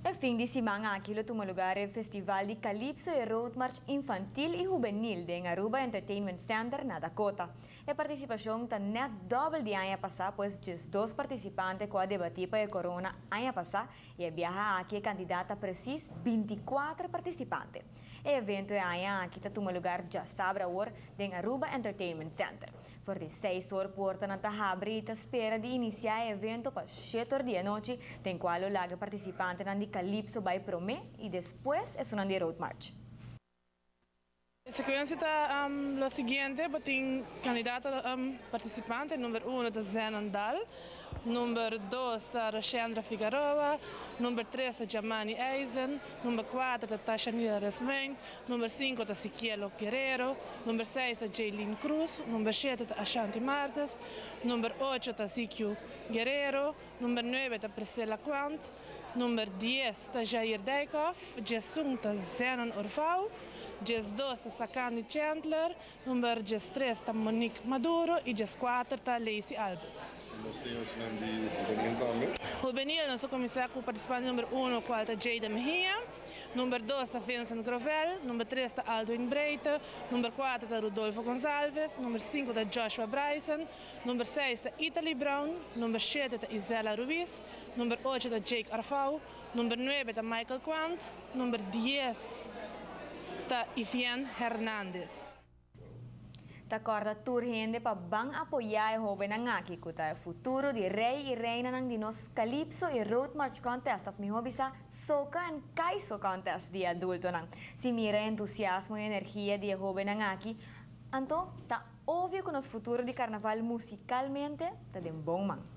E fin di siman aki lo tuma lugar e Festival di Calypso y Road March Infantil y Juvenil den Aruba Entertainment Center na Dakota. E participacion ta net dobel di aña pasa, pues 12 participante cu a debati pa e corona aña pasa y e biaha aki e cantidad ta precies 24 participante. E evento e aña aki ta tuma lugar diasabra awor den Aruba Entertainment Center. For di 6 or portanan ta habri y ta spera di inicia e evento pa 7 or di anochi, den cual lo laga participantenan di Calypso bay prome y despues esunnan di Road March. E secuencia ta lo siguiente: bo tin candidato, participante number 1 ta Zenon Dal, number 2 ta Roshendra Figueroa, number 3 ta Jamani Eisen, number 4 ta Tashanila Resmein, number 5 ta Siquielo Guerrero, number 6 ta Jaylene Cruz, number 7 ta Ashanti Martes, number 8 ta Zikio Guerrero, number 9 ta Priscilla Quant, number 10 ta Jair Dijkhoff, 11 ta Zenon Orfau, 12 ta Sakandi Chandler, number 13 ta Monique Maduro y 14 ta Lacey Albus. Juvenil tambe. Juvenil, nos a cuminsa cu participante number 1, cual ta Jada Mejia. Number 2 ta Vincent Grovel. Number 3 ta Aldwin Breite. Number 4 ta Rudolfo Gonzalez. Number 5 ta Joshua Bryson. Number 6 ta Italy Brown. Number 7 ta Isela Ruiz. Number 8 ta Jake Arfau. Number 9 ta Michael Quant. Number 10 ta Ivian Hernandez. Ta corda tur hende pa ban apoya e hobennan aki cu ta futuro di rey y reina di nos Calypso y Road March Contest of miho bisa Soca and Kaiso Contest di adultonan. Si mira entusiasmo y energia di e hobennan aki, anto ta obvio cu nos futuro di carnaval musicalmente ta den bon man.